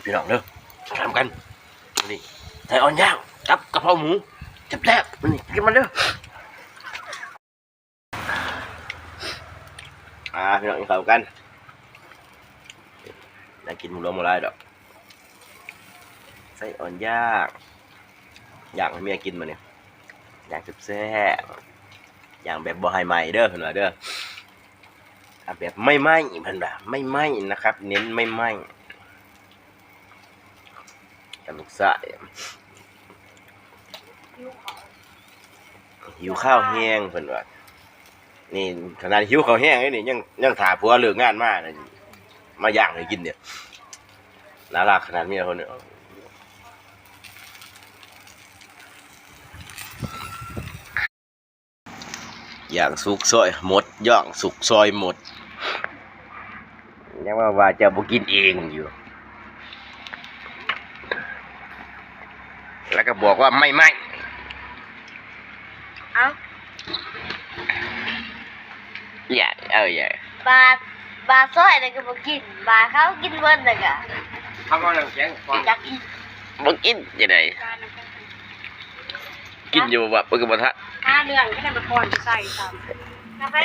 ພີ່ນ້ອງເດີ ມານຳກັນ ນີ້ ໄສ້ອ່ອນຍ່າງກັບກະເພາໝູ ແຊບໆ ນີ້ ກິນມາເດີ. ອ່າ ພີ່ນ້ອງ ກິນເຂົ້າກັນ ໄດ້ກິນບໍ່ຫຼວງບໍ່ຫຼາຍດອກ ໄສ້ອ່ອນຍ່າງ ຍ່າງໃຫ້ເມຍກິນບາດນີ້ ຍ່າງແຊບໆ ຍ່າງແບບບໍ່ໃຫ້ໄໝ້ເດີ ເພິ່ນວ່າເດີ ເອົາແບບໄໝ້ໆ ເພິ່ນວ່າ ໄໝ້ໆ ນະຄັບ ເນັ້ນໄໝ້ໆ. ກັບລູກຊາຍ ຫິວເຂົ້າແຮງເພິ່ນວ່າ ນີ້ຂະໜາດຫິວເຂົ້າແຮງເດ້ນີ້ ຍັງ ຍັງຖ້າຜົວເລີກງານມາ ມາຍ່າງໃຫ້ກິນເດ້ ໜ້າລັກຂະໜາດເມຍເຮົານີ້. ຢ່າງສຸກຊອຍໝົດ ຢ່າງສຸກຊອຍໝົດ ຍັງວ່າ ວ່າເຈົ້າບໍ່ກິນເອງຢູ່ ແລ້ວກໍບອກວ່າໄໝ້ໆ ເອົ້າ ຢ່າ ເອົາ ຢ່າ ບາດ ບາດຊອຍແລ້ວກໍບໍ່ກິນ ບາດເຂົາກິນເບິດແລ້ວກໍ ເຂົາເວົ້ານຳແຂງ ຢາກກິນ ບໍ່ກິນຈັ່ງໃດ? ກິນຢູ່ບໍ່ວະ ເພິ່ນກໍບໍ່ທັນ ຫາເລື່ອງກໍໄດ້ມາກ່ອນຊິໃສ່ຊ້ຳ ແລ້ວໃຜ